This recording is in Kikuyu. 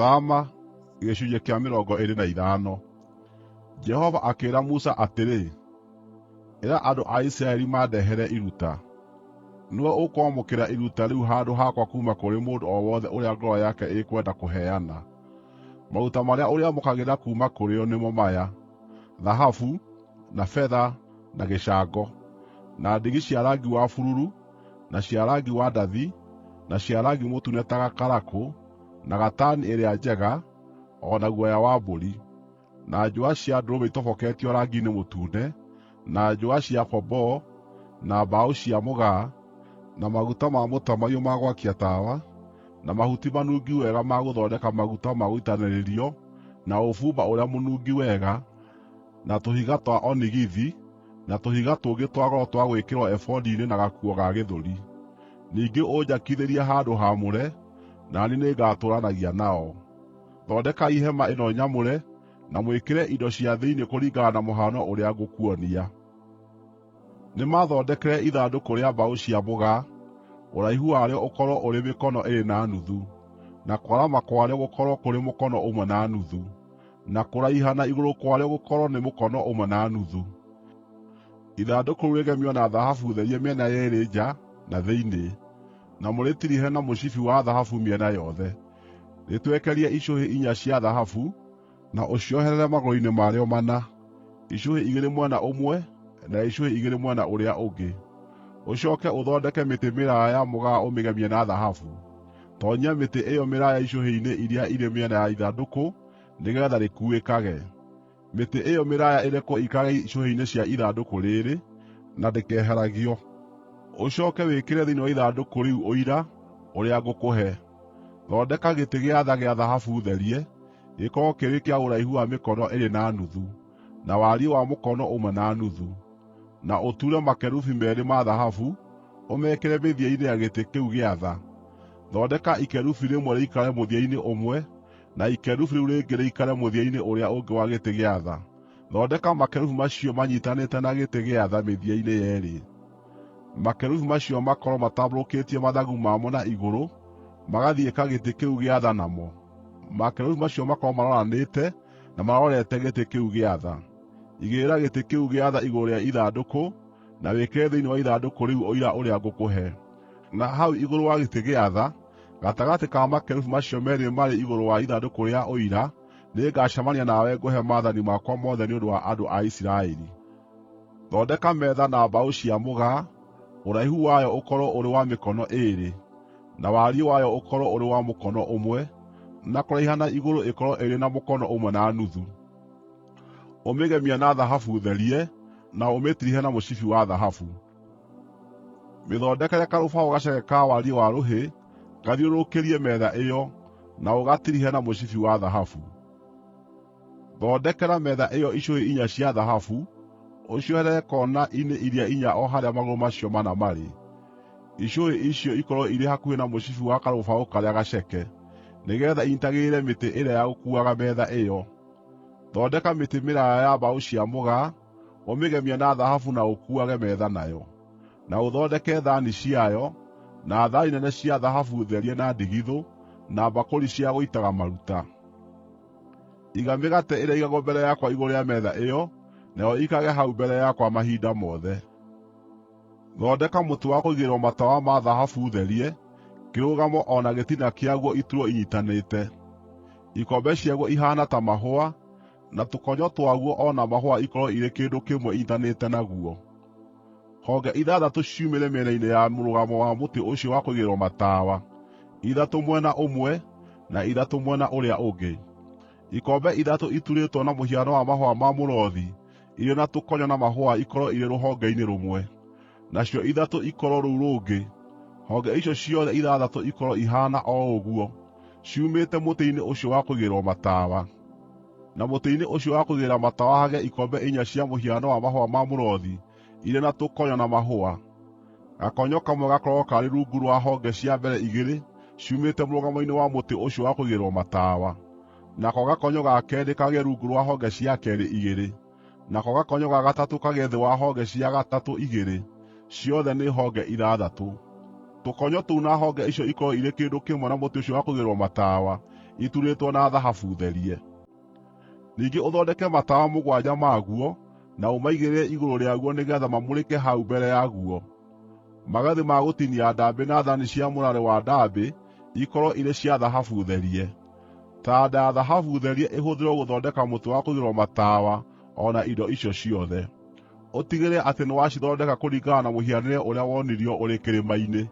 Thama gĩcunjĩ kĩa 25. Jehova akĩĩra Musa atĩrĩ, “Ĩra andũ a Isiraeli mandehere iruta. Nĩwe ũkwamũkĩra iruta rĩu handũ hakwa kuuma kũrĩ mũndũ o wothe ũrĩa ngoro yake ĩkwenda kũheana. Maruta marĩa ũrĩamũkagĩra kuuma kũrĩ o nĩmo maya: thahabu, na betha, na gĩcango, na ndigi cia rangi wa bururu, na cia rangi wa ndathi, na cia rangi mũtune ta gakarakũ, na gatani ĩrĩa njega, o na guoya wa mbũri, na njũa cia ndũrũme itoboketio rangi-inĩ mũtune, na njũa cia pomboo, na mbaũ cia mũgaa, na maguta ma mũtamaiyũ ma gwakia tawa, na mahuti manungi wega ma gũthondeka maguta ma gũitanĩrĩrio, na ũbumba ũrĩa mũnungi wega, na tũhiga twa onigithi, na tũhiga tũngĩ twa goro twa gwĩkĩrwo ebodi-inĩ na gakuo ga gĩthũri. Ningĩ ũnjakithĩrie handũ-haamũre, na niĩ nĩngatũũranagia nao. Thondekai hema ĩno nyamũre na mwĩkĩre indo cia thĩinĩ kũringana na mũhano ũrĩa ngũkuonia. Nĩmathondekere ithandũkũ rĩa mbaũ cia mũgaa, ũraihu warĩo ũkorwo ũrĩ mĩkono ĩĩrĩ na nuthu, na kwarama kwarĩo gũkorwo kũrĩ mũkono ũmwe na nuthu, na kũraiha na igũrũ kwarĩo gũkorwo nĩ mũkono ũmwe na nuthu. Ithandũkũ rĩu rĩgemio na thahabu therie mĩena yeerĩ nja na thĩinĩ, na mũrĩtirihe na mũcibi wa thahabu mĩena yothe. Rĩtwekerie icũhĩ inya cia thahabu, na ũcioherere magũrũ-inĩ marĩo mana, icũhĩ igĩrĩ mwena ũmwe na icũhĩ igĩrĩ mwena ũrĩa ũngĩ. Ũcooke ũthondeke mĩtĩ mĩraaya ya mũgaa ũmĩgemie na thahabu. Toonyia mĩtĩ ĩyo mĩraaya icũhĩ-inĩ iria irĩ mĩena ya ithandũkũ nĩgeetha rĩkuuĩkage. Mĩtĩ ĩyo mĩraaya ĩrekwo ĩikarage icũhĩ-inĩ cia ithandũkũ rĩĩrĩ, na ndĩkeheragio. Ũcooke wĩkĩre thĩinĩ wa ithandũkũ rĩu Ũira, ũrĩa ngũkũhe. Thondeka gĩtĩ gĩa tha gĩa thahabu therie, gĩkorwo kĩrĩ kĩa ũraihu wa mĩkono ĩĩrĩ na nuthu, na wariĩ wa mũkono ũmwe na nuthu. Na ũture makerubi meerĩ ma thahabu, ũmekĩre mĩthia-inĩ ya gĩtĩ kĩu gĩa tha. Thondeka ikerubi rĩmwe rĩikare mũthia-inĩ ũmwe, na ikerubi rĩu rĩngĩ rĩikare mũthia-inĩ ũrĩa ũngĩ wa gĩtĩ gĩa tha. Thondeka makerubi macio manyiitanĩte na gĩtĩ gĩa tha mĩthia-inĩ yeerĩ. Makerubi macio makorwo matambũrũkĩtie mathagu mamo na igũrũ, magathiĩka gĩtĩ kĩu gĩa tha namo. Makerubi macio makorwo maroranĩte na marorete gĩtĩ kĩu gĩa tha. Igĩrĩra gĩtĩ kĩu gĩa tha igũrũ rĩa ithandũkũ, na wĩkĩre thĩinĩ wa ithandũkũ rĩu Ũira ũrĩa ngũkũhe. Na hau igũrũ wa gĩtĩ gĩa tha, gatagatĩ ka makerubi macio meerĩ marĩ igũrũ wa ithandũkũ rĩa Ũira, nĩngacemania nawe ngũhe maathani makwa mothe nĩ ũndũ wa andũ a Isiraeli. Thondeka metha na mbaũ cia mũgaa, ũraihu wayo ũkorwo ũrĩ wa mĩkono ĩĩrĩ, na wariĩ wayo ũkorwo ũrĩ wa mũkono ũmwe, na kũraiha na igũrũ ĩkorwo ĩrĩ na mũkono ũmwe na nuthu. Ũmĩgemie na thahabu therie, na ũmĩtirihe na mũcibi wa thahabu. Mĩthondekere karũbaũ gaceke ka wariĩ wa rũhĩ gathiũrũrũkĩrie metha ĩyo, na ũgatirihe na mũcibi wa thahabu. Thondekera metha ĩyo icũhĩ inya cia thahabu, ũcioherere koona-inĩ iria inya o harĩa magũrũ macio mana marĩ. Icũhĩ icio ikorwo irĩ hakuhĩ na mũcibi wa karũbaũ karĩa gaceke, nĩgeetha inyiitagĩrĩre mĩtĩ ĩrĩa ya gũkuuaga metha ĩyo. Thondeka mĩtĩ mĩraaya ya mbaũ cia mũgaa, ũmĩgemie na thahabu na ũkuuage metha nayo. Na ũthondeke thaani ciayo, na thaani nene cia thahabu therie na ndigithũ, na mbakũri cia gũitaga maruta. Iga mĩgate ĩrĩa ĩigagwo mbere yakwa igũrũ rĩa metha ĩyo, nayo ĩikarage hau mbere yakwa mahinda mothe. Thondeka mũtĩ wa kũigĩrĩrwo matawa ma thahabu therie, kĩrũgamo o na gĩtina kĩaguo iturwo inyiitanĩte. Ikombe ciaguo ihaana ta mahũa, na tũkonyo twaguo o na mahũa ikorwo irĩ kĩndũ kĩmwe inyiitanĩte naguo. Honge ithathatũ ciumĩre mĩena-inĩ ya mũrũgamo wa mũtĩ ũcio wa kũigĩrĩrwo matawa, ithatũ mwena ũmwe, na ithatũ mwena ũrĩa ũngĩ. Ikombe ithatũ iturĩtwo na mũhiano wa mahũa ma mũrothi irĩ na tũkonyo na mahũa ikorwo irĩ rũhonge-inĩ rũmwe, nacio ithatũ ikorwo rũu rũngĩ. Honge icio ciothe ithathatũ ikorwo ihaana o ũguo, ciumĩte mũtĩ-inĩ ũcio wa kũigĩrĩrwo matawa. Na mũtĩ-inĩ ũcio wa kũigĩrĩra matawa hagĩe ikombe inya cia mũhiano wa mahũa ma mũrothi irĩ na tũkonyo na mahũa. Gakonyo kamwe gakorwo karĩ rungu rwa honge cia mbere igĩrĩ ciumĩte mũrũgamo-inĩ wa mũtĩ ũcio wa kũigĩrĩrwo matawa, nako gakonyo ga keerĩ kagĩe rungu rwa honge cia keerĩ igĩrĩ, nako gakonyo ga gatatũ kagĩe thĩ wa honge cia gatatũ igĩrĩ, ciothe nĩ honge ithathatũ. Tũkonyo tũu na honge icio ikorwo irĩ kĩndũ kĩmwe na mũtĩ ũcio wa kũigĩrĩrwo matawa, iturĩtwo na thahabu therie. Ningĩ ũthondeke matawa mũgwanja maguo na ũmaigĩrĩre igũrũ rĩaguo nĩgeetha mamũrĩke hau mbere yaguo. Magathĩ ma gũtinia ndaambĩ na thaani cia mũrarĩ wa ndaambĩ ikorwo irĩ cia thahabu therie. Taranda ya thahabu therie ĩhũthĩrwo gũthondeka mũtĩ wa kũigĩrĩrwo matawa o na indo icio ciothe. Ũtigĩrĩre atĩ nĩwacithondeka kũringana na mũhianĩre ũrĩa wonirio ũrĩ kĩrĩma-inĩ.